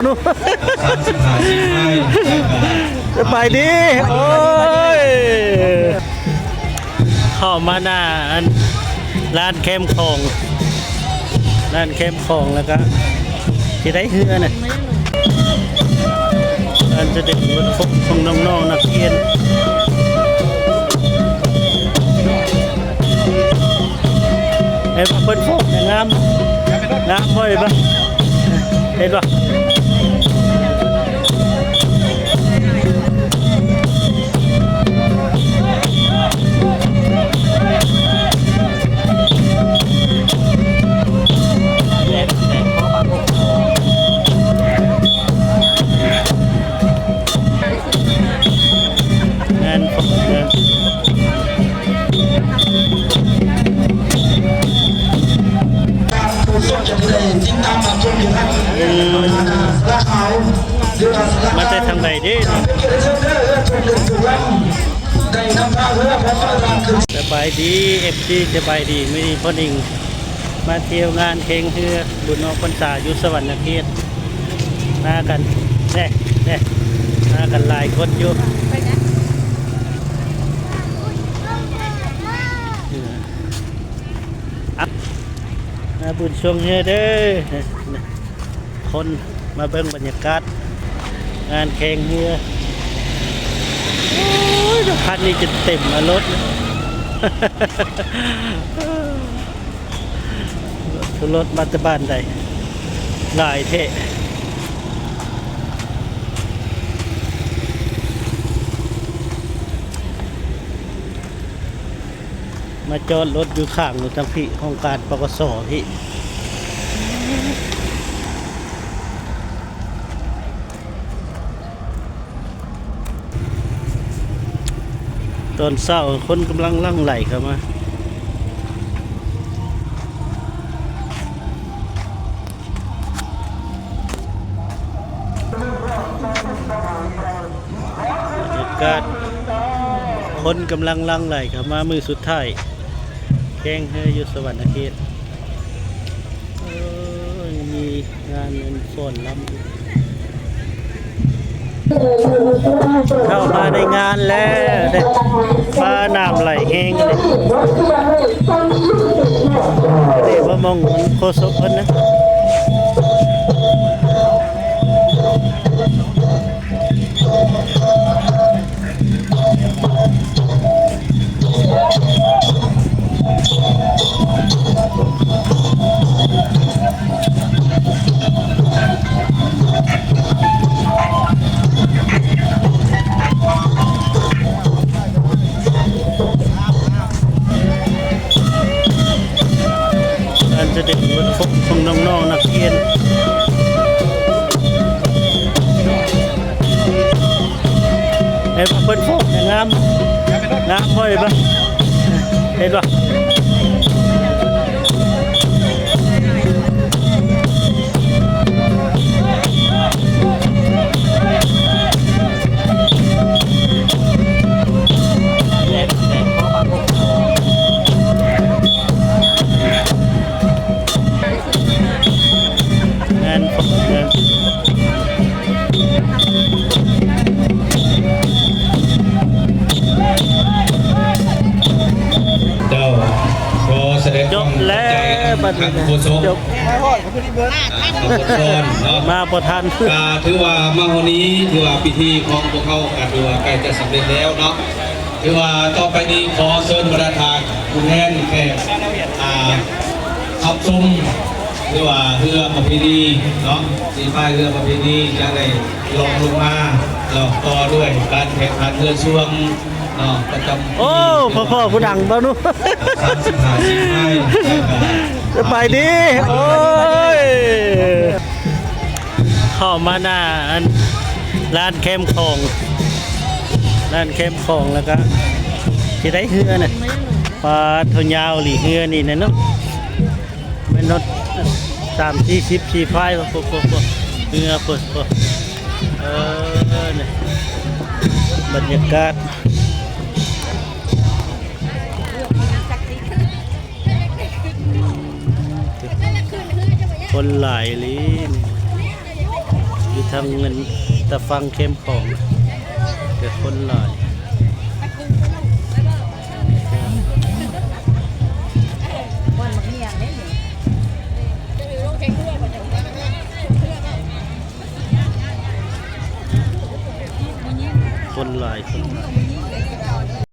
ສະບາຍດີ ໂອ້ຍ ເຂົ້າມາໜ້າອັນ ຮ້ານແຄມຂອງ ຮ້ານແຄມຂອງ ແລ້ວກະຊິໄດ້ເຮືອນະ ອັນຈະເດັກເບິດຄົບຂອງນ້ອງໆນັກຮຽນ ເຫັນບໍ່ ເພິ່ນໂຟກງາມ ງາມບໍ່ ເຫັນບໍ່ ເຫັນບໍ່? ແມ່ນ ເອີ ມາແຕ່ທາງໃດເດ້? ສະບາຍດີ ເອັຟຊີ ສະບາຍດີ ມື້ນີ້ພໍ່ນິງ ມາທ່ຽວງານແຂ່ງເຮືອບຸນອອກພັນສາຢູ່ສະຫວັນນະເຂດ ມາກັນແດ່ ແດ່ ມາກັນຫຼາຍຄົນຢູ່ ມາບຸນຊ່ວງເຮືອເດີ ຄົນມາເບິ່ງບັນຍາກາດງານແຂ່ງເຮືອ ໂອ້ຍ ຄັນນີ້ຈົນເຕັມມາລົດ ລົດມາແຕ່ບ້ານໃດ ຫຼາຍແທ້ ມາຈອດລົດຢູ່ຂ້າງທາງພີ້ ຫ້ອງການ ປກສ ພີ້. ຕອນເຊົ້າຄົນກຳລັງຫຼັ່ງໄຫຼເຂົ້າມາ ບັນຍາກາດຄົນກຳລັງຫຼັ່ງໄຫຼເຂົ້າມາມື້ສຸດທ້າຍ ແຂ່ງເຮືອຢູ່ສະຫວັນນະເຂດ ເອີ ມີງານຟ້ອນລຳ ເຂົ້າມາໃນງານແລ້ວເດ້ ຟ້ານ້ຳໄຫຼແຮງເດ້ ນີ້ບໍ່ ໝ່ອງໂຄສົກເພິ່ນນະ. ອັນຈະເດັກເບິດຄົບຂອງນ້ອງໆນັກຮຽນ ເຫັນບໍ່ ເພິ່ນໂຟກງາມ ງາມບໍ່ ເຫັນບໍ່ ເຫັນບໍ່? ງານຂອງເມືອງ ເຈົ້າ ຂໍສະແດງຄວາມຂອບໃຈນຳທ່ານໂຄສົກ ເຈົ້າ ອ່າ ຂອບຄຸນເນາະ ມາບໍ່ທັນ ກະຖືວ່າມາຮອດນີ້ ຖືວ່າພິທີຂອງພວກເຮົາກະຖືວ່າໃກ້ຈະສຳເລັດແລ້ວເນາະ. ຖືວ່າຕໍ່ໄປນີ້ຂໍເຊີນບັນດາທ່ານຜູ້ແທນແຂກ ອ່າ ຮັບຊົມ ຫຼືວ່າເຮືອປະເພນີເນາະ ສີພາຍເຮືອປະເພນີ ຈະໄດ້ລ່ອງລົງມາ ແລ້ວຕໍ່ດ້ວຍການແຂ່ງຂັນເຮືອຊ່ວງເນາະ ປະຈຳປີ ໂອ້ ພໍ່ໆຜູ້ດັງເບົານຸ ສາມສິບຫ້າສີພາຍ ສະບາຍດີ ໂອ້ຍ. ເຂົ້າມາໜ້າອັນ ຮ້ານແຄມຂອງ ຮ້ານແຄມຂອງ ແລ້ວກະຊິໄດ້ເຮືອນະ ປາດໂທ ຍາວອີ່ຫຼີເຮືອນີ້ນະເນາະ ແມ່ນຮອດສາມສີ່ສິບສີພາຍ ໂອ້ ເຮືອພຸ້ນ ເອີ ນີ້ບັນຍາກາດ ຄົນຫຼາຍອີ່ຫຼີນີ້. ຢູ່ທາງເງິນຕາຝັ່ງແຄມຂອງ ແຕ່ຄົນຫຼາຍ ຄົນຫຼາຍ ຄົນຫຼາຍ.